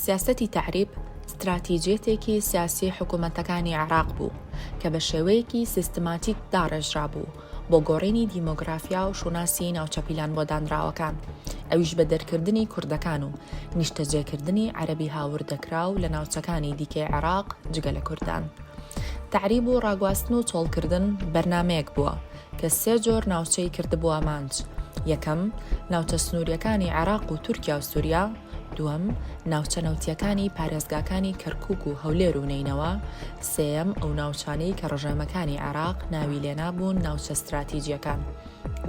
سیاسەتی تەعریب ستراتیجیەتێکی سیاسی حکوومەتەکانی عێراق بوو کە بە شێوەیەکی سیستماتیک داڕێژرابوو بۆ گۆڕینی دیمۆگرافیا و شوناسی ناوچە پیلانبۆدانراوەکان، ئەویش بە دەرکردنی کوردەکان و نیشتەجێکردنی عەرەبی هاوردەکراو لە ناوچەکانی دیکەی عێراق جگە لە کوردان. تەعریب و ڕاگواستن و چۆڵکردن بەرنامەیەک بووە کە سێ جۆر ناوچەی کردبووە ئامانج، یەکەم، ناوچە سنوورییەکانی عێراق و تورکیا و سووریا، دووەم، ناوچە نەوتییەکانی پارێزگاکانی کەرکووک و هەولێر و نەینەوا، سێیەم، ئەو ناوچانەی کە ڕژێمەکانی عێراق ناوی لێنابوون ناوچە ستراتیجییەکان،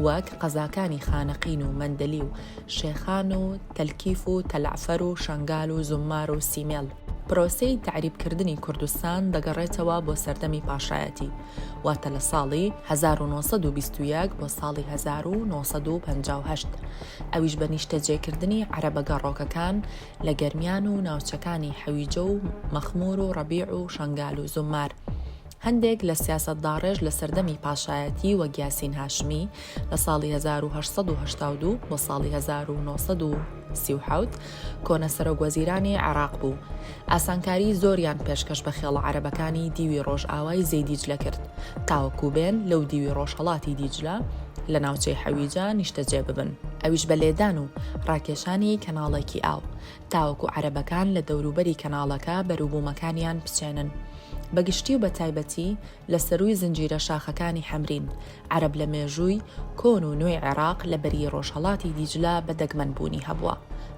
وەک قەزاکانی خانەقین و مەندەلی و شێخان و تەلکیف و تەلەعفەر و شەنگال و زوممار و سیمێل. پرۆسەی تەعریبکردنی کوردستان دەگەڕێتەوە بۆ سەردەمی پاشایەتی، واتە لە ساڵی 1921 بۆ ساڵی 1958، ئەویش بە نیشتەجێکردنی عەرەبە گەڕۆکەکان لە گەرمیان و ناوچەکانی حەویجە و مەخمور و ڕەبیع و شەنگال و زوممار. هەندێک لە سیاسەتداڕێژ لە سەردەمی پاشایەتی وەک یاسین هاشمی لە ساڵی 1882 بۆ ساڵی 1937 کۆنە سەرۆک وەزیرانی عێراق بوو، ئاسانکاری زۆریان پێشکەش بە خێڵە عەرەبەکانی دیوی ڕۆژئاوای زێی دیجلە کرد تاوەکو بێن لەو دیوی ڕۆژهەڵاتی دیجلە لە ناوچەی حەویجە نیشتەجێ ببن، ئەویش بە لێدان و ڕاکێشانی کەناڵێکی ئاو تاوەکو عەرەبەکان لە دەوروبەری کەناڵەکە بەروبوومەکانیان بچێنن. بە گشتی و بە تایبەتی لە سەرووی زنجیرە شاخەکانی حەمرین، عەرەب لە مێژووی کۆن و نوێی عێراق لە بەری ڕۆژهەڵاتی دیجلە بە دەگمەن بوونی هەبووە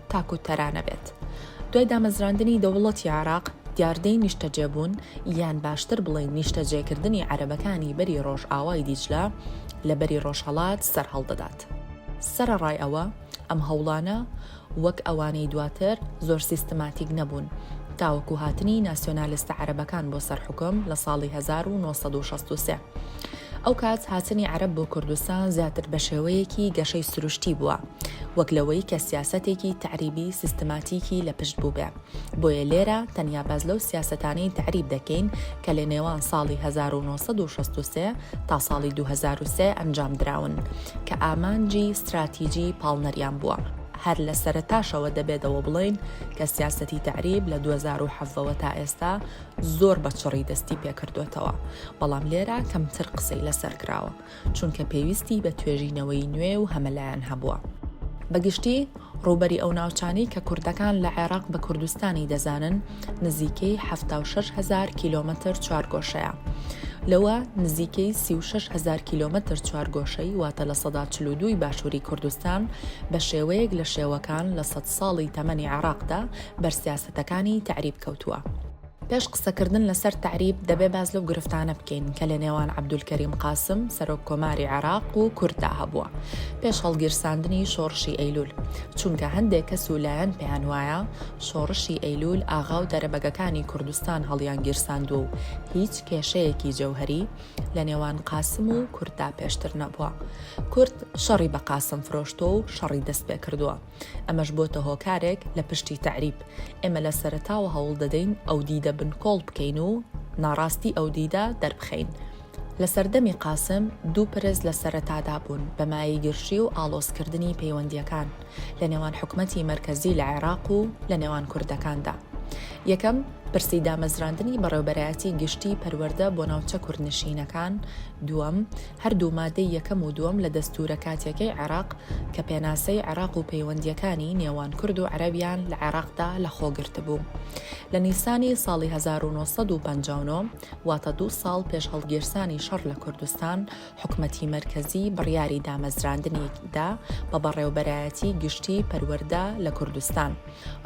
تاکو تەرا نەبێت. دوای دامەزراندنی دەوڵەتی عێراق، دیاردەی نیشتەجێبوون یان باشتر بڵێین نیشتەجێکردنی عەرەبەکانی بەری ڕۆژئاوای دیجلە لە بەری ڕۆژهەڵات سەرهەڵدەدات. سەرەڕای ئەوە، ئەم هەوڵانە وەک ئەوانەی دواتر زۆر سیستماتیک نەبوون تاوەکو هاتنی ناسیۆنالستە عەرەبەکان بۆ سەر حوکم لە ساڵی 1963. ئەوکات هاتنی عەرەب بۆ کوردستان زیاتر بە شێوەیەکی گەشەی سروشتی بووە وەک لەوەی کە سیاسەتێکی تەعریبی سیستماتیکی لە پشت بووبێ. بۆیە لێرە تەنیا باس لەو سیاسەتانەی تەعریب دەکەین کە لە نێوان ساڵی 1963 تا ساڵی 2003 ئەنجام دراون کە ئامانجی ستراتیجی پاڵنەریان بووە. هەر لە سەرەتاشەوە دەبێت ئەوە بڵێین کە سیاسەتی تەعریب لە 2017 وە تا ئێستا زۆر بە چڕی دەستی پێکردۆتەوە، بەڵام لێرە کەمتر قسەی لەسەر کراوە. چونکە پێویستی بە توێژینەوەی نوێ و هەمەلایەن هەبووە. بە گشتی ڕووبەری ئەو ناوچانەی کە کوردەکان لە عێراق بە کوردستانی دەزانن نزیکەی 76 هەزار کیلۆمەتر چوارگۆشەیە. لەوە نزیکەی 36 هەزار کیلۆمەتر چوارگۆشەی واتە 42% ی باشووری کوردستان بە شێوەیەک لە شێوەکان لە سەد ساڵی تەمەنی عێراقدا بەر سیاسەتەکانی تەعریب کەوتووە. پێش قسەکردن لەسەر تەعریب دەبێ باس لەو گرفتانە بکەین کە لە نێوان عەبدولکەریم قاسم سەرۆک کۆماری عێراق و کورددا هەبووە پێش هەڵگیرساندنی شۆڕشی ئەیلول، چونکە هەندێک کەس و لایەن پێیان وایە شۆڕشی ئەیلول ئاغا و دەرەبەگەکانی کوردستان هەڵیانگیرساندووە و هیچ کێشەیەکی جەوهەری لە نێوان قاسم و کورددا پێشتر نەبووە. کورد شەڕی بە قاسم فرۆشتووە و شەڕی دەستپێکردووە. ئەمەش بۆتە هۆکارێک لە پشتی تەعریب. ئێمە لە سەرەتاوە هەوڵ دەدەین ئەو دیدە بنکۆڵ بکەین و ناڕاستی ئەو دیدە دەربخەین. لە سەردەمی قاسم دوو پرس لە سەرەتادا بوون بە مایەی گرژی و ئاڵۆزکردنی پەیوەندییەکان لە نێوان حکومەتی مەرکەزی لە عێراق و لە نێوان کوردەکاندا. یەکەم، پرسی دامەزراندنی بەڕێوبەرایەتی گشتی پەروەردە بۆ ناوچە کوردنشینەکان، دووەم، هەردوو مادەی یەکەم و دووەم لە دەستوورە کاتیەکەی عێراق کە پێناسەی عێراق و پەیوەندییەکانی نێوان کورد و عەرەبیان لە عێراقدا لەخۆگرتبوو. لە نیسانی ساڵی 1959، واتە دوو ساڵ پێش هەڵگیرسانی شەڕ لە کوردستان، حکومەتی مەرکەزی بڕیاری دامەزراندنی دا بە بەڕێوبەرایەتی گشتی پەروەردە لە کوردستان.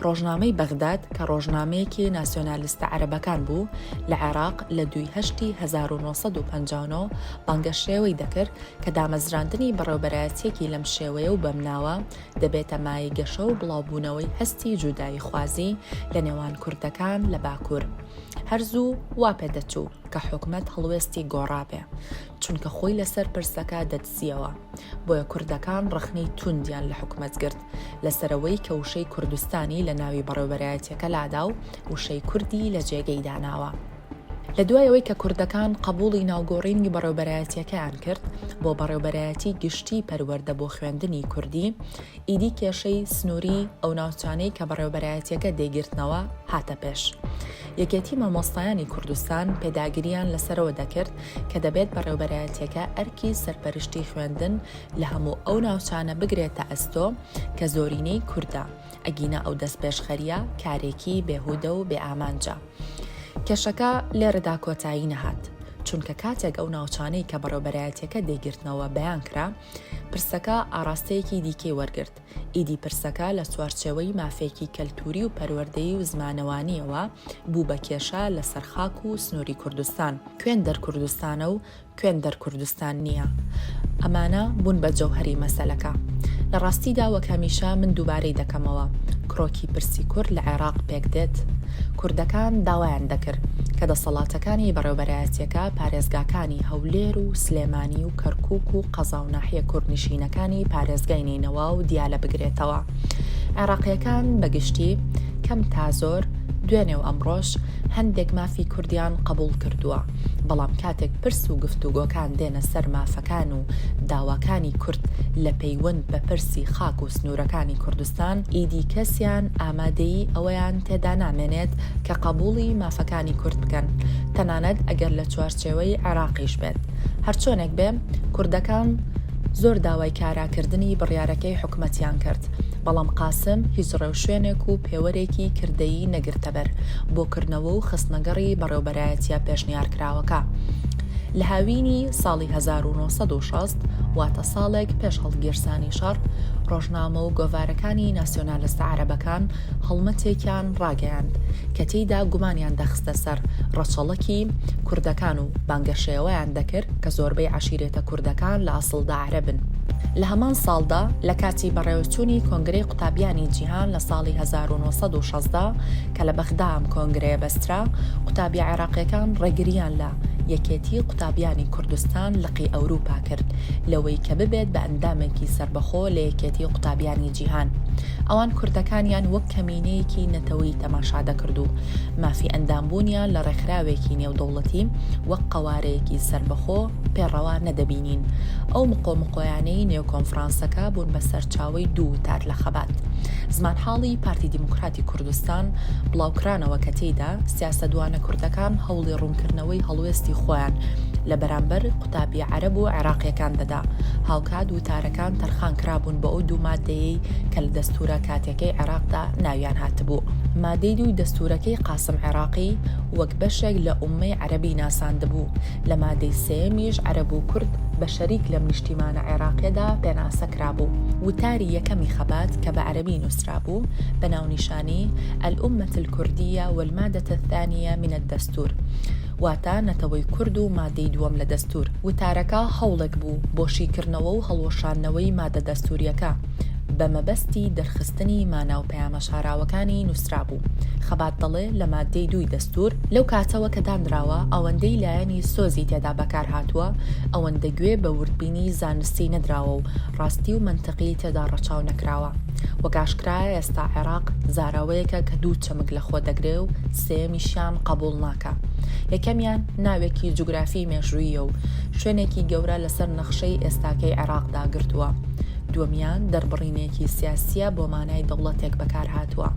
ڕۆژنامەی بەغداد کە ڕۆژنامەیەکی ناسیۆنالستە عەرەبەکان بوو لە عێراق لە دووی هەشتی 1959 بانگەشەیەوەی دەکرد کە دامەزراندنی بەڕێوبەرایەتیەکی لەم شێوەیە و بەم ناوە دەبێتە مایەی گەشە و بڵاوبوونەوەی هەستی جوداییخوازی لە نێوان کوردەکان لە باکوور. هەر زوو وا پێدەچوو کە حکومەت هەڵوێستی گۆڕابێ چونکە خۆی لەسەر پرسەکە دەدزیەوە. بۆیە کوردەکان ڕەخنەی توندیان لە حکومەت گرت لەسەرئەوەی کە وشەی کوردستانی لە ناوی بەڕێوبەرایەتیەکە لادا و وشەی کوردی لە جێگەی داناوە. لە دوای ئەوەی کە کوردەکان قەبووڵی ناوگۆڕینی بەڕێوبەرایەتییەکەیان کرد بۆ بەڕێوبەرایەتی گشتیی پەروەردە بۆ خوێندنی کوردی، ئیدی کێشەی سنووری ئەو ناوچانەی کە بەڕێوبەرایەتییەکە دەیگرتنەوە هاتە پێش. یەکێتی مامۆستایانی کوردستان پێداگرییان لەسەرەوە دەکرد کە دەبێت بەڕێوبەرایەتییەکە ئەرکی سەرپەرشتی خوێندن لە هەموو ئەو ناوچانە بگرێتە ئەستۆ کە زۆرینەی کوردە، ئەگینا ئەو دەستپێشخەرییە کارێکی بێهودە و بێ ئامانجە. کێشەکە لێرەدا کۆتایی نەهات، چونکە کاتێک ئەو ناوچانەی کە بەڕێوبەرایەتییەکە دەیگرتنەوە بەیان کرا، پرسەکە ئاڕاستەیەکی دیکەی وەرگرت، ئیدی پرسەکە لە چوارچێوەی مافێکی کەلتووری و پەروەردەیی و زمانەوانییەوە بوو بە کێشە لەسەر خاک و سنووری کوردستان. کوێندەر کوردستانە و کوێندەر کوردستان نییە. ئەمانە بوون بە جەوهەری مەسەلەکە. لە ڕاستیدا وەک هەمیشە من دووبارەی دەکەمەوە، کرۆکی پرسی کورد لە عێراق پێکدێت. کوردەکان داوایان دەکرد کە دەسەڵاتەکانی بەڕێوبەرایەتیەکە پارێزگاکانی هەولێر و سلێمانی و کەرکوک و قەزا و ناحیە کوردنشینەکانی پارێزگای نەینەوا و دیالە بگرێتەوە. عێراقیەکان بە گشتی کەم تا زۆر دوێنێ و ئەمڕۆش هەندێک مافی کوردیان قەبوڵ کردووە، بەڵام کاتێک پرس و گفتوگۆکان دێنە سەر مافەکان و داواکانی کورد لە پەیوەند بە پرسی خاک و سنوورەکانی کوردستان، ئیدی کەسیان ئامادەیی ئەوەیان تێدا نامێنێت کە قەبووڵی مافەکانی کورد بکەن، تەنانەت ئەگەر لە چوارچێوەی عێراقیش بێت. هەرچۆنێک بێ، کوردەکان زۆر داوای کاراکردنی بڕیارەکەی حکومەتیان کرد، بەڵام قاسم هیچ ڕێوشوێنێک و پێوەرێکی کردەیی نەگرتەبەر بۆ کردنەوە و خستنەگەڕی بەڕێوبەرایەتییە پێشنیارکراوەکە. لە هاوینی ساڵی 1960، واتە ساڵێک پێش هەڵگیرسانی شەڕ، ڕۆژنامە و گۆڤارەکانی ناسیۆنالستە عەرەبەکان هەڵمەتێکیان ڕاگەیاند کە تێیدا گومانیان دەخستە سەر ڕەچەڵەکی کوردەکان و بانگەشەیەوەیان دەکرد کە زۆربەی عەشیرەتە کوردەکان لە ئەسڵدا عەرەبن. لە هەمان ساڵدا لە کاتی بەڕێوەچوونی کۆنگرەی قوتابیانی جیهان لە ساڵی 1916 کە لە بەغدا ئەم کۆنگرەیە بەسترا، قوتابیە عێراقیەکان ڕێگریان لە، یەکێتی قوتابیانی کوردستان لقی ئەوروپا، کرد لەوەی کە ببێت بە ئەندامێکی سەربەخۆ لە یەکێتی قوتابیانی جیهان. ئەوان کوردەکانیان وەک کەمینەیەکی نەتەوەیی تەماشا دەکرد و مافی ئەندامبوونیان لە ڕێکخراوێکی نێودەوڵەتی وەک قەوارەیەکی سەربەخۆ پێ ڕەوا نەدەبینین. ئەو مقۆمقۆیانەی نێو کۆنفرانسەکە بوون بە سەرچاوەی دوو وتار لە خەبات زمانحاڵی پارتی دیموکراتی کوردستان بڵاوکرانەوە کە تێیدا سیاسەتوانە کوردەکان هەوڵی ڕوونکردنەوەی هەڵوێستی خۆیان لە بەرامبەر قوتابیە عەرەب و عێراقیەکان دەدا، هاوکات وتارەکان تەرخان کرابوون بۆ ئەو دوو ماددەیەی کە لە دەستوورە کاتیەکەی عێراقدا ناویان هاتبوو. مادەی دووی دەستوورەکەی قاسم عێراقی وەک بەشێک لە ئوممەی عەرەبی ناساندبوو، لە مادەی سێیەمیش عەرەب و کورد بە شەریک لەم نیشتیمانە عێراقیەدا پێناسە کرابوو. وتاری یەکەمی خەبات کە بە عەرەبی نووسرابوو بە ناونیشانی، الامە الکردیە والمادە الثانیە من الدستور، واتە نەتەوەی کورد و مادەی دووەم لە دەستوور. وتارەکە هەوڵێک بوو بۆ شیکردنەوە و هەڵوەشاندنەوەی مادە دەستوورییەکە، بە مەبەستی دەرخستنی مانا و پەیامە شاراوەکانی نووسرابوو. خەبات دەڵێ لە مادەی دووی دەستوور، لەو کاتەوە کە دانراوە ئەوەندەی لایەنی سۆزی تێدا بەکار هاتووە، ئەوەندە گوێ بە وردبینی زانستی نەدراوە و ڕاستی و مەنتقی تێدا ڕەچاو نەکراوە. وەک ئاشکرایە ئێستا عێراق زاراوەیەکە کە دوو چەمک لە خۆ دەگرێ و سێیەمیشیان قەبووڵ ناکا. یەکەمیان ناوێکی جوگرافی مێژووییە و شوێنێکی گەورە لەسەر نەخشەی ئێستاکەی عێراقدا گرتووە. دووەمیان دەربڕینێکی سیاسییە بۆ مانای دەوڵەتێک بەکارهاتووە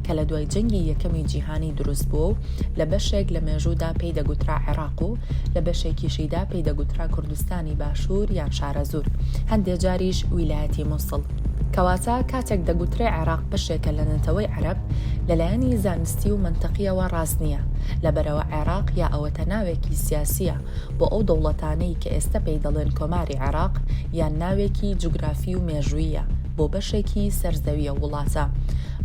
کە لە دوای جەنگی یەکەمی جیهانی دروست بووە و لە بەشێک لە مێژوودا پێی دەگوترا عێراق و لە بەشێکیشیدا پێی دەگوترا کوردستانی باشوور یان شارەزوور، هەندێ جاریش ویلایەتی موسڵ. کەواتە کاتێک دەگوترێ عێراق بەشێکە لە نەتەوەی عەرەب، لە لایەنی زانستی و مەنتقییەوە ڕاست نییە، لەبەرئەوە عێراق یا ئەوەتە ناوێکی سیاسییە بۆ ئەو دەوڵەتانەی کە ئێستە پێی دەڵێن کۆماری عێراق یان ناوێکی جوگرافی و مێژووییە بۆ بەشێکی سەر زەوی ئەو وڵاتە.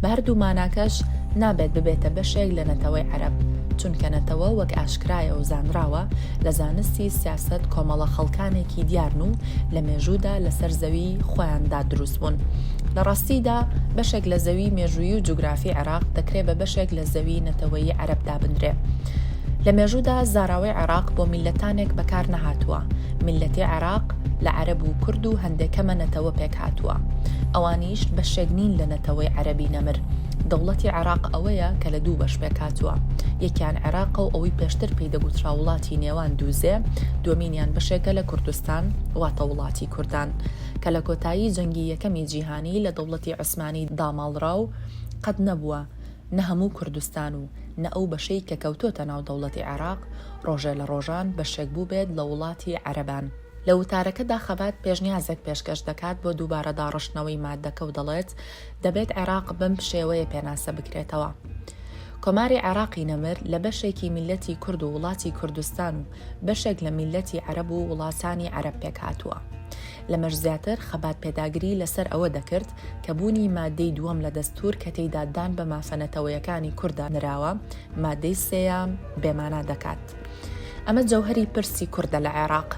بە هەردوو ماناکەش نابێت ببێتە بەشێک لە نەتەوەی عەرەب، چونکە نەتەوە وەک ئاشکرایە و زانراوە لە زانستی سیاسەت کۆمەڵە خەڵکانێکی دیارن و لە مێژوودا لەسەر زەوی خۆیاندا دروست بوون. لە ڕاستیدا بەشێک لە زەوی مێژوویی و جوگرافی عێراق دەکرێ بە بەشێک لە زەوی نەتەوەیی عەرەب دابنرێ. لە مێژوودا زاراوەی عێراق بۆ میللەتانێک بەکار نەهاتووە. میللەتی عێراق لە عەرەب و کورد و هەندێ کەمە نەتەوە پێکهاتووە. ئەوانیش بەشێک نین لە نەتەوەی عەرەبی نەمر. دەوڵەتی عێراق ئەوەیە کە لە دوو بەش پێکهاتووە، یەکیان عێراقە و ئەوەی پێشتر پێی دەگوترا وڵاتی نێوان دوو زێ، دووەمینیان بەشێکە لە کوردستان، واتە وڵاتی کوردان، کە لە کۆتایی جەنگی یەکەمی جیهانی لە دەوڵەتی عوسمانی داماڵرا و قەت نەبووە نە هەموو کوردستان و نە ئەو بەشەی کە کەوتۆتە ناو دەوڵەتی عێراق ڕۆژێ لە ڕۆژان بەشێک بووبێت لە وڵاتی عەرەبان. لە وتارەکەدا خەبات پێشنیازێک پێشکەش دەکات بۆ دووبارە داڕشتنەوەی ماددەکە و دەڵێت، دەبێت عێراق بەم شێوەیە پێناسە بکرێتەوە. کۆماری عێراقی نەمر لە بەشێکی میللەتی کورد و وڵاتی کوردستان و بەشێک لە میللەتی عەرەب و وڵاتانی عەرەب پێکهاتووە. لەمەش زیاتر خەبات پێداگری لەسەر ئەوە دەکرد کە بوونی ماددەی دووەم لە دەستوور کە تێیدا دان بە مافە نەتەوەیەکانی کورددا نراوە، ماددەی سێیەم بێمانا دەکات. ئەمە جەوهەری پرسی کوردە لە عێراق،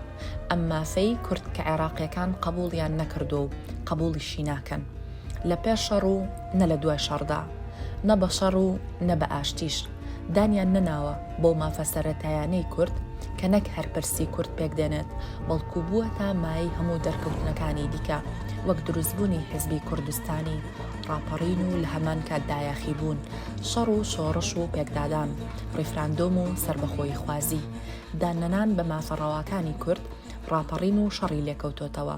ئەم مافەی کورد کە عێراقیەکان قەبوڵیان نەکردووە و قەبوڵیشی ناکەن. لە پێش شەڕ و نە لە دوای شەڕدا، نە بە شەڕ و نە بە ئاشتیش، دانیان نەناوە بەو مافە سەرەتایانەی کورد کە نەک هەر پرسی کورد پێکدێنێت، بەڵکو بووەتە مایەی هەموو دەرکەوتنەکانی دیکە، وەک دروستبوونی حیزبی کوردستانی، ڕاپەڕین و لە هەمان کاتدا یاخیبوون، شەڕ و شۆڕش و پێکدادان، ڕیفراندۆم و سەربەخۆییخوازی، داننەنان بە مافە ڕەواکانی کورد، ڕاپەڕین و شەڕی لێکەوتۆتەوە.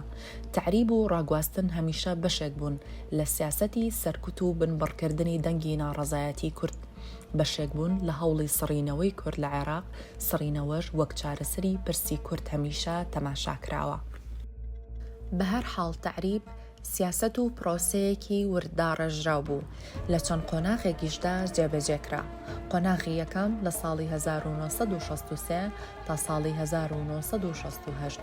تەعریب و ڕاگواستن هەمیشە بەشێک بوون لە سیاسەتی سەرکوت و بنبڕکردنی دەنگی ناڕەزایەتی کورد، بەشێک بوون لە هەوڵی سڕینەوەی کورد لە عێراق، سڕینەوەش وەک چارەسەری پرسی کورد هەمیشە تەماشا کراوە. بەهەرحاڵ تەعریب سیاسەت و پرۆسەیەکی ورد داڕێژراو بوو، لە چەند قۆناغێکیشدا جێبەجێ کرا، قۆناغی یەکەم لە ساڵی 1963 تا ساڵی 1968،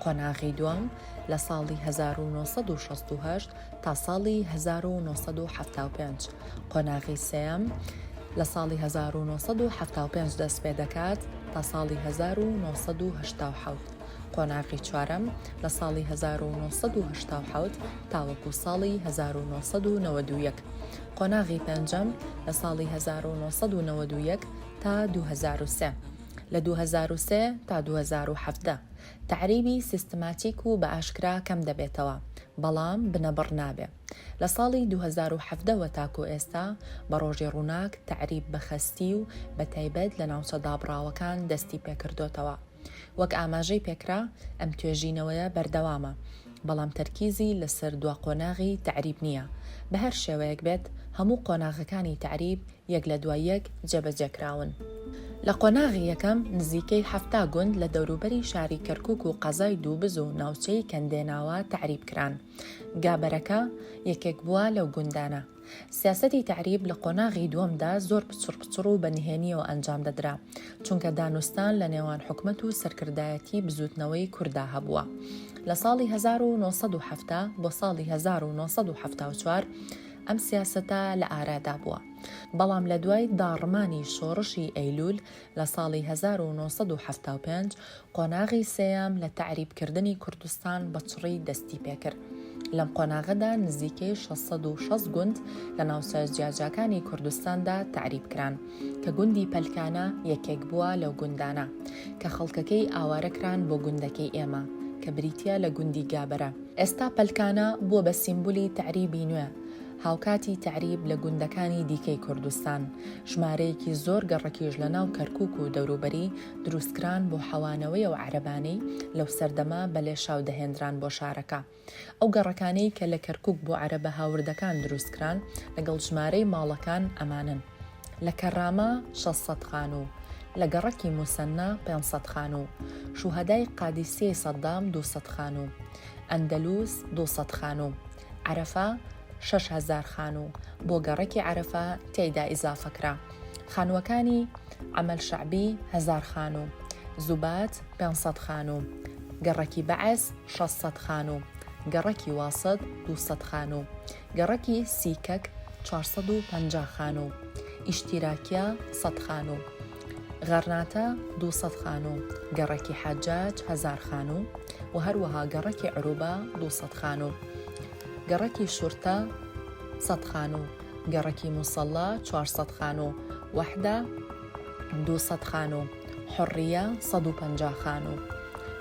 قۆناغی دووەم لە ساڵی 1968 تا ساڵی 1975، قۆناغی سێیەم لە ساڵی 1975 دەست پێدەکات تا ساڵی 1987. قۆناغی چوارەم لە ساڵی 1987 تاوەکو ساڵی 1991، قۆناغی پێنجەم لە ساڵی 1991 تا 2003، لە 2003 تا 2017 تەعریبی سیستماتیک و بە ئاشکرا کەم دەبێتەوە، بەڵام بنەبڕ نابێ. لە ساڵی 2017 وە تاکو ئێستا بە ڕۆژی ڕووناک تەعریب بە خەستی و بە تایبەت لە ناوچە دابڕاوەکان دەستی پێکردۆتەوە. وەک ئاماژەی پێکرا ئەم توێژینەوەیە بەردەوامە، بەڵام تەرکیزی لەسەر دوا قۆناغی تەعریب نییە. بە هەر شێوەیەک بێت هەموو قۆناغەکانی تەعریب یەک لە دوای یەک جێبەجێ کراون. لە قۆناغی یەکەم نزیکەی 70 گوند لە دەوروبەری شاری کەرکوک و قەزای دووبز و ناوچەی کەندێناوە تەعریب کران. گابەرەکە یەکێک بووە لەو گوندانە. سیاسەتی تەعریب لە قۆناغی دووەمدا زۆر پچڕپچڕ و بە نهێنییەوە ئەنجام دەدرا، چونکە دانوستان لە نێوان حکومەت و سەرکردایەتی بزووتنەوەی کورددا هەبووە. لە ساڵی 1970 بۆ ساڵی 1974 ئەم سیاسەتە لە ئارادا بووە. بەڵام لە دوای داڕمانی شۆڕشی ئەیلوول لە ساڵی 1975 قۆناغی سێیەم لە تەعریبکردنی کوردستان بە چڕی دەستی پێکرد. لەم قۆناغەدا نزیکەی 660 گوند لە ناوچە جیاجیاکانی کوردستاندا تەعریب کران، کە گوندی پەلکانە یەکێک بووە لەو گوندانە، کە خەڵکەکەی ئاوارە کران بۆ گوندەکەی ئێمە، کە بریتییە لە گوندی گابەرە. ئێستا پەلکانە بووە بە سیمبولی تەعریبی نوێ، هاوکاتی تەعریب لە گوندەکانی دیکەی کوردستان، ژمارەیەکی زۆر گەڕەکیش لە ناو کەرکوک و دەوروبەری دروستکران بۆ حەوانەوەی ئەو عەرەبانەی لەو سەردەمە بە لێشاو دەهێنران بۆ شارەکە. ئەو گەڕەکانەی کە لە کەرکوک بۆ عەرەبە هاوردەکان دروستکران لەگەڵ ژمارەی ماڵەکان ئەمانەن، لە کەرامە 600 خانوو، لە گەڕەکی موسەننا 500 خانوو، شوهەدای قادیسیەی سەدام 200 خانوو، ئەندەلوس 200 خانوو، عەرەفە 6000 خانوو بۆ گەڕەکی عەرەفە تیایدا ئیزافە کرا. خانووەکانی عەمەل شەعبی هەزار خانوو، زوبات 500 خانوو، گەڕەکی بەعس 600 خانوو، گەڕەکی واسط 200 خانوو، گەڕەکی سیکەک 450 خانوو، ئیشتیراکیە 100 خانوو، غەرناتە 200 خانوو، گەڕەکی حەجاج هەزار خانوو و هەروەها گەڕەکی عروبە 200 خانوو، گەڕەکی شورتە 100 خانوو، گەڕەکی موسەڵا 400 خانوو، وەحدە 200 خانوو، حوڕیە 150 خانوو،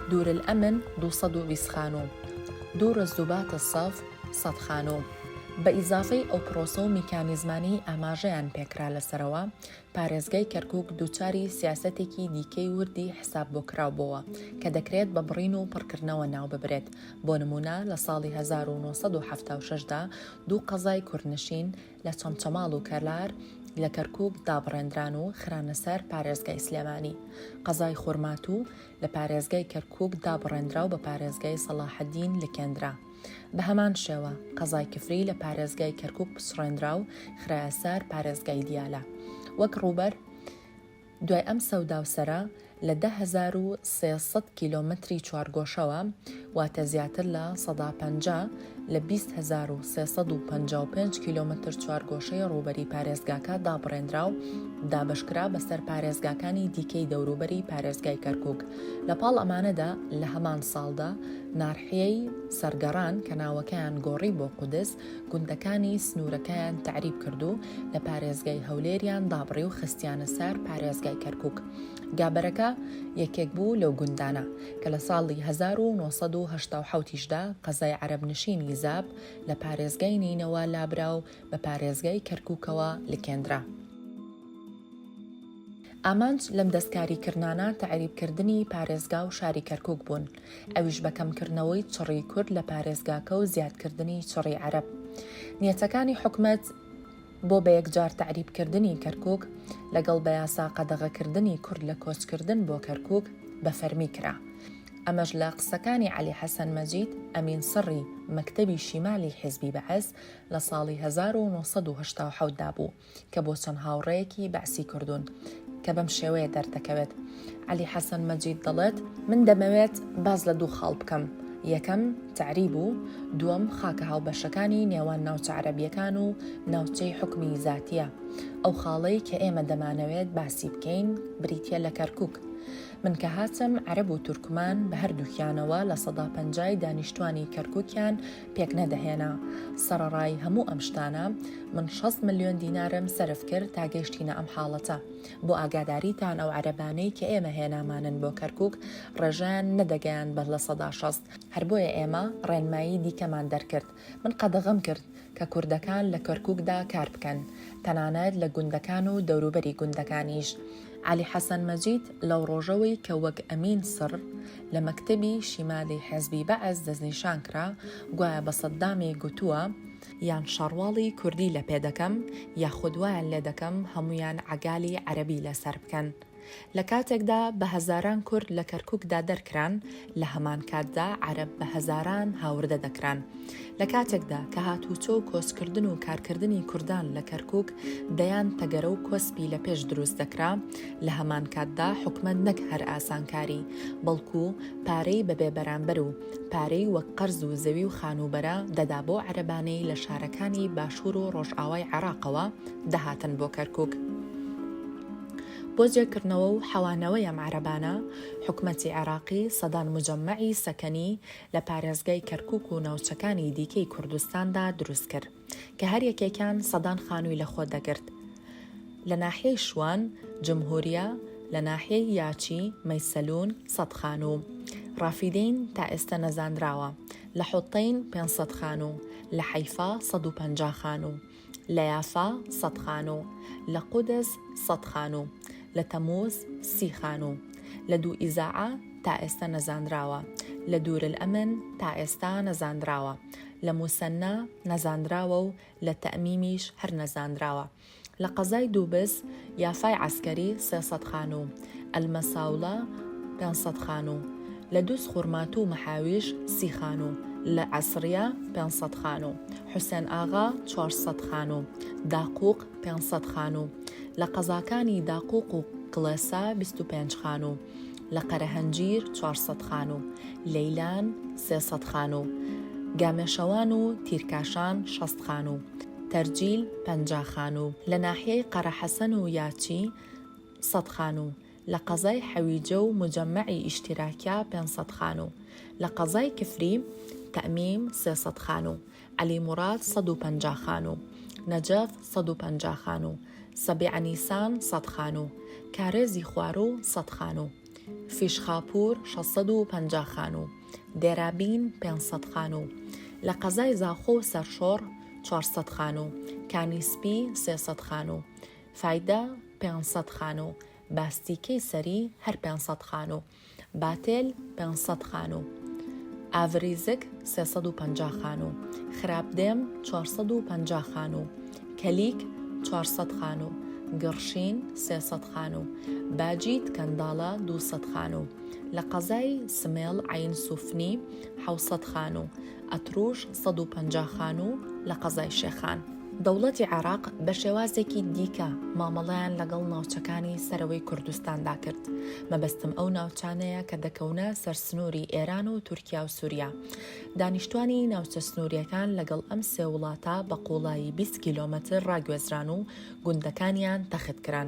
دور الامن 220 خانوو، دور الزبات الصف 100 خانوو. بە ئیزافەی ئەو پرۆسە و میکانیزمانەی ئاماژەیان پێکرا لە سەرەوە، پارێزگای کەرکوک دووچاری سیاسەتێکی دیکەی وردی حساب بۆکراو بۆوە کە دەکرێت بە بڕین و پڕکردنەوە ناوببرێت، بۆ نموونە لە ساڵی 1976 دا دوو قەزای کوردنشین لە چەمچەماڵ و کەلار لە کەرکوک دابڕێندران و خرانە سەر پارێزگای سلێمانی. قەزای خورماتوو لە پارێزگای کەرکوک دابڕێندرا و بە پارێزگای سەڵاحەدین لکێندرا. بە هەمان شێوە قەزای کفری لە پارێزگای کەرکوک پچڕێندرا و خرایە سەر پارێزگای دیالە. وەک ڕووبەر دوای ئەم سەودا و سەرە لە 10300 کیلۆمەتری چوارگۆشەوە، واتە زیاتر لە 50% لە 20355 کیلۆمەتر چوارگۆشەی ڕووبەری پارێزگاکە دابڕێندرا و دابەشکرا بەسەر پارێزگاکانی دیکەی دەوروبەری پارێزگای کەرکوک. لە پاڵ ئەمانەدا لە هەمان ساڵدا نارحیەی سەرگەڕان کە ناوەکەیان گۆڕی بۆ قودس، گوندەکانی سنوورەکەیان تەعریب کرد و لە پارێزگای هەولێریان دابڕی و خستیانە سەر پارێزگای کەرکوک. گابەرەکە یەکێک بوو لەو گوندانە، کە لە ساڵی 1987 یشدا قەزای عەرەبنشینی زاب لە پارێزگای نەینەوا لابرا و بە پارێزگای کەرکوکەوە لکێندرا. ئامانج لەم دەستکاریکردنانە تەعریبکردنی پارێزگا و شاری کەرکوک بوون، ئەویش بە کەمکردنەوەی چڕی کورد لە پارێزگاکە و زیادکردنی چڕی عەرەب. نیەتەکانی حکومەت بۆ بەیەکجار تەعریبکردنی کەرکوک لەگەڵ بەیاسا قەدەغەکردنی کورد لە کۆچکردن بۆ کەرکوک بە فەرمی کرا. ئەمەش لە قسەکانی عەلی حەسەن مەجید ئەمین سڕی مەکتەبی شیمالی حیزبی بەعس لە ساڵی 1987 دا بوو. کە بۆ چەند هاوڕێیەکی بەعسی کردوون کە بەم شێوەیە دەردەکەوێت. عەلی حەسەن مەجید دەڵێت، من دەمەوێت باس لە دوو خاڵ بکەم، یەکەم تەعریب و دووەم خاکە هاوبەشەکانی نێوان ناوچە عەرەبییەکان و ناوچەی حوکمی زاتییە. ئەو خاڵەی کە ئێمە دەمانەوێت باسی بکەین بریتییە لە کەرکوک. من کە هاتم عەرەب و تورکمان بە هەردووکیانەوە لە سەدا پەنجای دانیشتوانی کەرکوکیان پێک نەدەهێنا. سەڕەڕای هەموو ئەم شتانە، من 60 ملیۆن دینارم سەرف کرد تا گەیشتینە ئەم حاڵەتە. بۆ ئاگاداریتان ئەو عەرەبانەی کە ئێمە هێنامانن بۆ کەرکوک ڕێژەیان نەدەگەیاند بە 60%، هەر بۆیە ئێمە ڕێنمایی دیکەمان دەرکرد. من قەدەغەم کرد کە کوردەکان لە کەرکوکدا کار بکەن، تەنانەت لە گوندەکان و دەوروبەری گوندەکانیش. عەلی حەسەن مەجید لەو ڕۆژەوەی کە وەک ئەمین سڕ لە مەکتەبی شیمالی حێزبی بەعس دەستنیشان کرا، گوایە بە سەددامی گوتووە، یان شەڕواڵی کوردی لە پێ دەکەم، یاخود وایان لێ دەکەم هەموویان عەگالی عەرەبی لەسەر بکەن. لە کاتێکدا بە هەزاران کورد لە کەرکوکدا دەرکران، لە هەمان کاتدا عەرەب بە هەزاران هاوردە دەکران. لە کاتێکدا کە هاتوچۆ و کۆچکردن و کارکردنی کوردان لە کەرکوک دەیان تەگەرە و کۆسپی لە پێش دروست دەکرا، لە هەمان کاتدا حکومەت نەک هەر ئاسانکاری، بەڵکو پارەی بە بێ بەرامبەر و پارەی وەک قەرز و زەوی و خانووبەرە دەدا بەو عەرەبانەی لە شارەکانی باشوور و ڕۆژئاوای عێراقەوە دەهاتن بۆ کەرکوک. بۆ جێکردنەوە و حەوانەوەی ئەم عەرەبانە، حکومەتی عێراقی سەدان موجەمەعی سەکەنی لە پارێزگای کەرکوک و ناوچەکانی دیکەی کوردستاندا دروست کرد، کە هەر یەکێکیان سەدان خانووی لەخۆ دەگرت. لە ناحیەی شوان، جمهوریە، لە ناحیەی یاچی، مەیسەلوون، سەد خانوو. ڕافیدەین تا ئێستە نەزانراوە. لە حوتەین 500 خانوو، لە حەیفا 150 خانوو. لە یافا سەد خانوو، لە قودس سەد خانوو، لە تەمووز سی خانوو، لە دوو ئیزاعە تا ئێستا نەزانراوە، لە دوورالئەمن تا ئێستا نەزانراوە، لە موسەننا نەزانراوە و لە تەئمیمیش هەر نەزانراوە. لە قەزای دووبز، یافای عەسکەری 300 خانوو، ئەلمەساوڵە 500 خانوو، لە دوز خورماتوو و مەحاویش سی خانوو، لە عەسریە 500 خانوو، حوسێن ئاغا 400 خانوو، داقوق 500 خانوو، لە قەزاکانی داقوق و کڵێسا 25 خانوو، لە قەرەهەنجیر 400 خانوو، لەیلان 300 خانوو، گامێشەوان و تیرکاشان 60 خانوو، تەرجیل 50 خانوو، لە ناحیەی قەرەحەسەن و یاچی سەد خانوو، لە قەزای حەویجە و موجەمەعی ئیشتیراکیا 500 خانوو، لە قەزای کفری تەئمیم 300 خانوو، عەلی موراد 150 خانوو، نەجەف 150 خانوو، سەبیعە نیسان 100 خانوو، کارێزی خواروو 100 خانوو، فیشخاپوور 650 خانوو، دێرابین 500 خانوو، لە قەزای زاخۆ و سەرشۆڕ. 400 خانوو، کانی سپی 300 خانوو، فایدە 500 خانوو، باستیکەی سەری هەر 500 خانوو. باتێل 500 خانوو، ئاڤریزک 350 خانوو، خراپدێم 450 خانوو، کەلیک 400 خانوو، گڕشین 300 خانوو، باجیت کەنداڵە 200 خانوو، لە قەزای سمێڵ عەین سوفنی 700 خانوو، ئەتروش 150 خانوو لە قەزای شێخان. دەوڵەتی عێراق بە شێوازێکی دیکە مامەڵەیان لەگەڵ ناوچەکانی سەرەوەی کوردستاندا کرد، مەبەستم ئەو ناوچانەیە کە دەکەونە سەر سنووری ئێران و تورکیا و سوریا. دانیشتوانی ناوچە سنوورییەکان لەگەڵ ئەم سێ وڵاتە بە قووڵایی 20 کیلۆمەتر ڕاگوێزران و گوندەکانیان تەخت کران.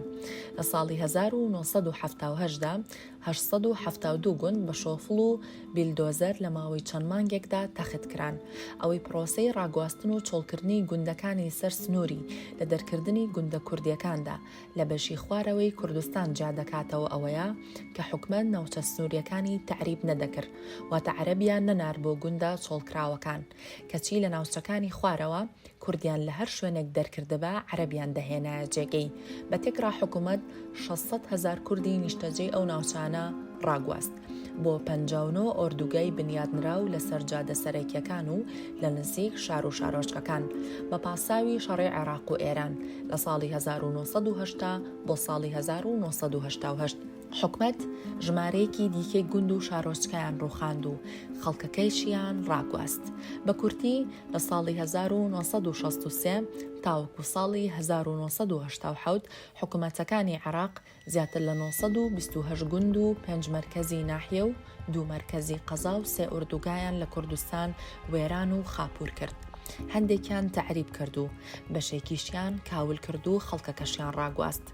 لە ساڵی 1978 دا 872 گوند بە شۆفڵ و بیلدۆزەر لە ماوەی چەند مانگێکدا تەخت کران. ئەوەی پرۆسەی ڕاگواستن و چۆڵکردنی گوندەکانی سەر سنووری لە دەرکردنی گوندە کوردییەکاندا لە بەشی خوارەوەی کوردستان جیا دەکاتەوە ئەوەیە کە حکومەت ناوچە سنوورییەکانی تەعریب نەدەکرد واتە عەرەبیان نەنارد بۆ گوندە چۆڵکراوەکان کەچی لە ناوچەکانی خوارەوە کوردیان لە هەر شوێنێک دەرکردبا عەرەبیان دەهێنایە جێگەی، بە تێکڕا حکومەت 600 هەزار کوردی نیشتەجێی ئەو ناوچانە ڕاگواست بۆ 59 ئۆردوگای بنیادنراو لەسەر جادە سەرەکیەکان و لە نزیک شار و شارۆچکەکان بە پاساوی شەڕی عێراق و ئێران لە ساڵی 1980 بۆ ساڵی 1988. حکومەت ژمارەیەکی دیکەی گوند و شارۆچکەیان ڕووخاند و خەڵکەکەیشیان ڕاگواست. بە کورتی لە ساڵی 1963 تاوەکو ساڵی 1987 حکومەتەکانی عێراق زیاتر لە 928 گوند و پێنج مەرکەزی ناحیە و دوو مەرکەزی قەزا و سێ ئوردوگایان لە کوردستان وێران و خاپوور کرد. هەندێکیان تەعریب کرد و بەشێکیشیان کاول کرد و خەڵکەکەشیان ڕاگواست.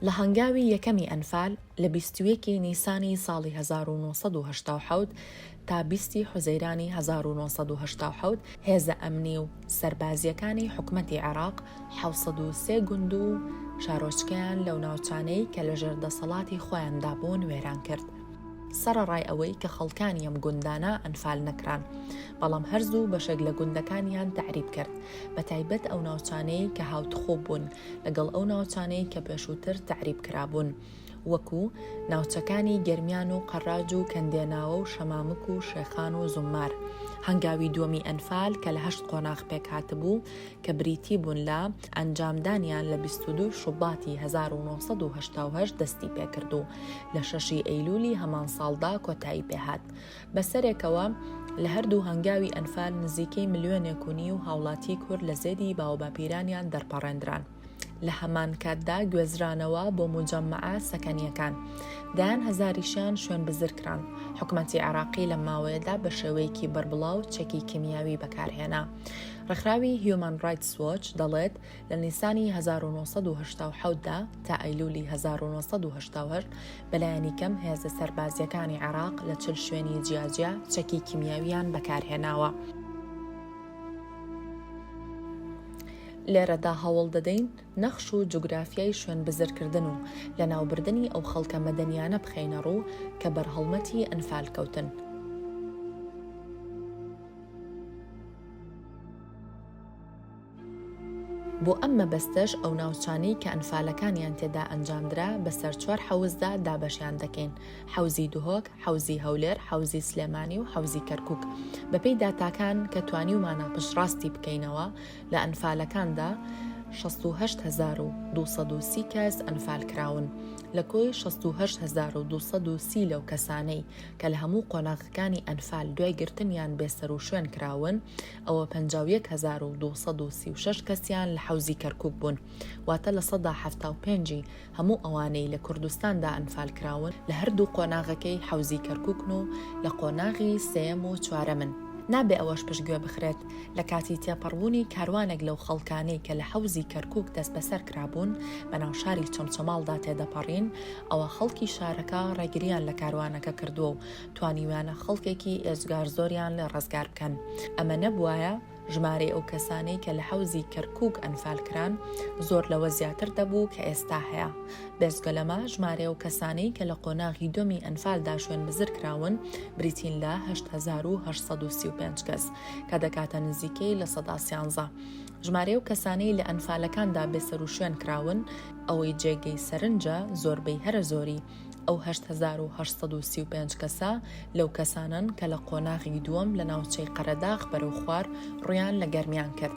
لە هەنگاوی یەکەمی ئەنفال لە 21 ی نیسانی ساڵی 1987 تا 20 ی حوزەیرانی 1987 هێزە ئەمنی و سەربازییەکانی حکومەتی عێراق 703 گوند و شارۆچکەیان لەو ناوچانەی کە لەژێر دەسەڵاتی خۆیاندا بوون وێران کرد. سەڕەڕای ئەوەی کە خەڵکانی ئەم گوندانە ئەنفال نەکران، بەڵام هەر زوو بەشێک لە گوندەکانیان تەعریب کرد، بەتایبەت ئەو ناوچانەی کە هاوتخوب بوون لەگەڵ ئەو ناوچانەی کە پێشووتر تەعریب کرابوون، وەکو، ناوچەکانی گەرمیان و قەراج و کەندێناوە و شەمامک و شێخان و زوممار. هەنگاوی دووەمی ئەنفال کە لە هەشت قۆناغ پێکهاتبوو کە بریتی بوون لە، ئەنجامدانیان لە 22 شوباتی 1988 دەستی پێکرد و لە شەشی ئەیلولی هەمان ساڵدا کۆتایی پێهات. بەسەرێکەوە لە هەردوو هەنگاوی ئەنفال نزیکەی ملیۆنێک و نیو هاوڵاتی کورد لە زێدی باوباپیرانیان دەرپەڕێندران. لە هەمان کاتدا گوێزرانەوە بۆ موجەمەعە سەکەنییەکان. دەیان هەزاریشیان شوێنبزر کران. حکومەتی عێراقی لەم ماوەیەدا بە شێوەیەکی بەربڵاو چەکی کیمیاوی بەکارهێنا. ڕێکخراوی هیومان ڕایتس وۆچ دەڵێت لە نیسانی 1987 دا تا ئەیلولی 1988 بەلایەنی کەم هێزە سەربازییەکانی عێراق لە 40 شوێنی جیاجیا چەکی کیمیاوییان بەکارهێناوە. لێرەدا هەوڵ دەدەین نەخش و جوگرافیای شوێنبزرکردن و لەناوبردنی ئەو خەڵکە مەدەنیانە بخەینە ڕوو کە بەر هەڵمەتی ئەنفال کەوتن. بۆ ئەم مەبەستەش ئەو ناوچانەی کە ئەنفالەکانیان تێدا ئەنجامدرا بەسەر چوار حەوزدا دابەشیان دەکەین، حەوزی دهۆک، حەوزی هەولێر، حەوزی سلێمانی و حەوزی کەرکوک. بەپێی داتاکان کە توانیومانە پشتڕاستی بکەینەوە لە ئەنفالەکاندا 68230 کەس ئەنفال کراون. لە کۆی 68230 لەو کەسانەی کە لە هەموو قۆناغەکانی ئەنفال دوای گرتنیان بێسەروشوێن کراون، ئەوە 51236 کەسیان لە حەوزی کەرکوک بوون، واتە 75% ی هەموو ئەوانەی لە کوردستاندا ئەنفال کراون لە هەردوو قۆناغەکەی حەوزی کەرکوکن و لە قۆناغی سێیەم و چوارەمن. نابێ ئەوەش پشتگوێ بخرێت لە کاتی تێپەڕبوونی کاروانێک لەو خەڵکانەی کە لە حەوزی کەرکوک دەستبەسەر کرابوون بەناو شاری چەمچەماڵدا تێدەپەڕین ئەوە خەڵکی شارەکە ڕێگریان لە کاروانەکە کردووە و توانیویانە خەڵکێکی ئێجگار زۆریان لێ ڕزگار بکەن ئەمە نەبوایە. ژمارەی ئەو کەسانەی کە لە حەوزی کەرکووک ئەنفال کران زۆر لەوە زیاتر دەبوو کە ئێستا هەیە. بێجگە لەمە ژمارەی ئەو کەسانەی کە لە قۆناغی دووەمی ئەنفالدا شوێنبزر کراون بریتین لە 8835 کەس کە دەکاتە نزیکەی 13%. ژمارەی ئەو کەسانەی لە ئەنفالەکاندا بێسەروشوێن کراون، ئەوەی جێگەی سەرنجە زۆربەی هەرە زۆری ئەو 8835 کەسە لەو کەسانەن کە لە قۆناغی دووەم لە ناوچەی قەرەداغ بەرەو خوار ڕوویان لە گەرمیان کرد.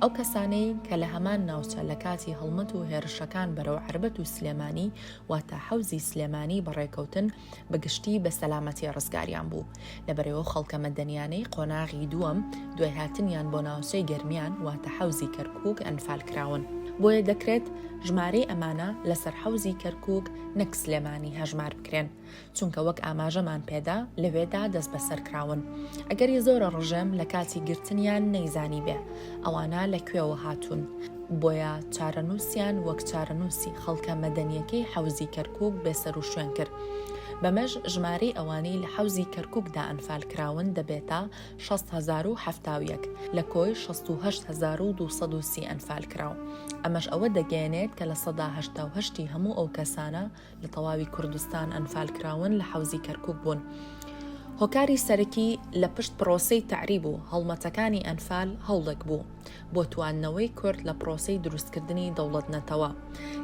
ئەو کەسانەی کە لە هەمان ناوچە لە کاتی هەڵمەت و هێرشەکان بەرەو عەربەت و سلێمانی واتە حەوزی سلێمانی بەڕێکەوتن بە گشتی بە سەلامەتی ڕزگاریان بوو. لەبەرئەو خەڵکە مەدەنیانەی قۆناغی دووەم دوای هاتنیان بۆ ناوچەی گەرمیان واتە حەوزی کەرکوک ئەنفال کراون. بۆیە دەکرێت ژمارەی ئەمانە لەسەر حەوزی کەرکوک نەک سلێمانی هەژمار بکرێن. چونکە وەک ئاماژەمان پێدا لەوێدا دەستبەسەر کراون. ئەگەری زۆرە ڕژێم لە کاتی گرتنیان نەیزانیبێ ئەوانە لە کوێوە هاتوون. بۆیە چارەنووسیان وەک چارەنووسی خەڵکە مەدەنییەکەی حەوزی کەرکووک بێسەروشوێن کرد. بەمەش ژمارەی ئەوانەی لە حەوزی کەرکووکدا ئەنفال کراون دەبێتە 60,071 لە کۆی 68,230 ئەنفالکراو. ئەمەش ئەوە دەگەیەنێت کە 88% ی هەموو ئەو کەسانە لە تەواوی کوردستان ئەنفالکراون لە حەوزی کەرکوک بوون. هۆکاری سەرەکی لە پشت پرۆسەی تەعریب و هەڵمەتەکانی ئەنفال هەوڵێک بوو بۆ تواندنەوەی کورد لە پرۆسەی دروستکردنی دەوڵەت نەتەوە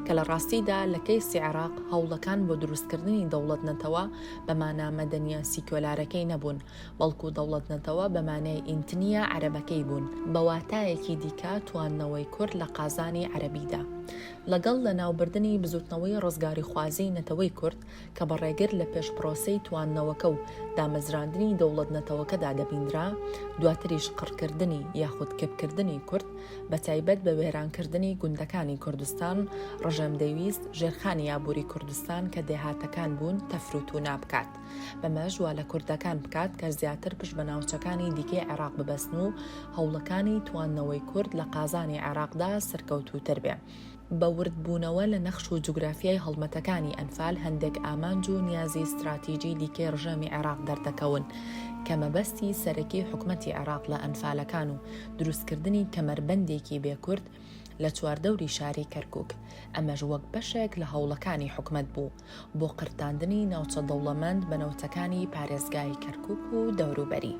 کە لە ڕاستیدا لە کەیسی عێراق هەوڵەکان بۆ دروستکردنی دەوڵەت نەتەوە بە مانا مەدەنیە سیکۆلارەکەی نەبوون بەڵکو دەوڵەت نەتەوە بە مانای ئینتنیە عەرەبەکەی بوون بە واتایەکی دیکە تواندنەوەی کورد لە قازانی عەرەبیدا لەگەڵ لەناوبردنی بزوتنەوەی ڕزگاریخوازیی نەتەوەی کورد کە بە ڕێگر لە پێش پرۆسەی تواندنەوەکە و دامەزراندنی دەوڵەت نەتەوەکەدا دەبینرا، دواتریش قڕکردنی یاخود کپکردنی کورد بە تایبەت بە وێرانکردنی گوندەکانی کوردستان، ڕژێم دەیویست ژێرخانی ئابوری کوردستان کە دێهاتەکان بوون تەفروتونا بکات. بەمەش وا لە کوردەکان بکات کە زیاتر پشت بە ناوچەکانی دیکەی عێراق ببەستن و هەوڵەکانی تواندنەوەی کورد لە قازانی عێراقدا سەرکەوتووتر بێ. بە وردبوونەوە لە نەخش و جوگرافیای هەڵمەتەکانی ئەنفال هەندێک ئامانج و نیازی ستراتیجی دیکەی ڕژێمی عێراق دەردەکەون کە مەبەستی سەرەکی حکومەتی عێراق لە ئەنفالەکان و دروستکردنی کەمەربەندێکی بێ کورد لە چواردەوری شاری کەرکوک ئەمەش وەک بەشێک لە هەوڵەکانی حکومەت بوو بۆ قرتاندنی ناوچە دەوڵەمەند بە نەوتەکانی پارێزگای کەرکوک و دەوروبەری.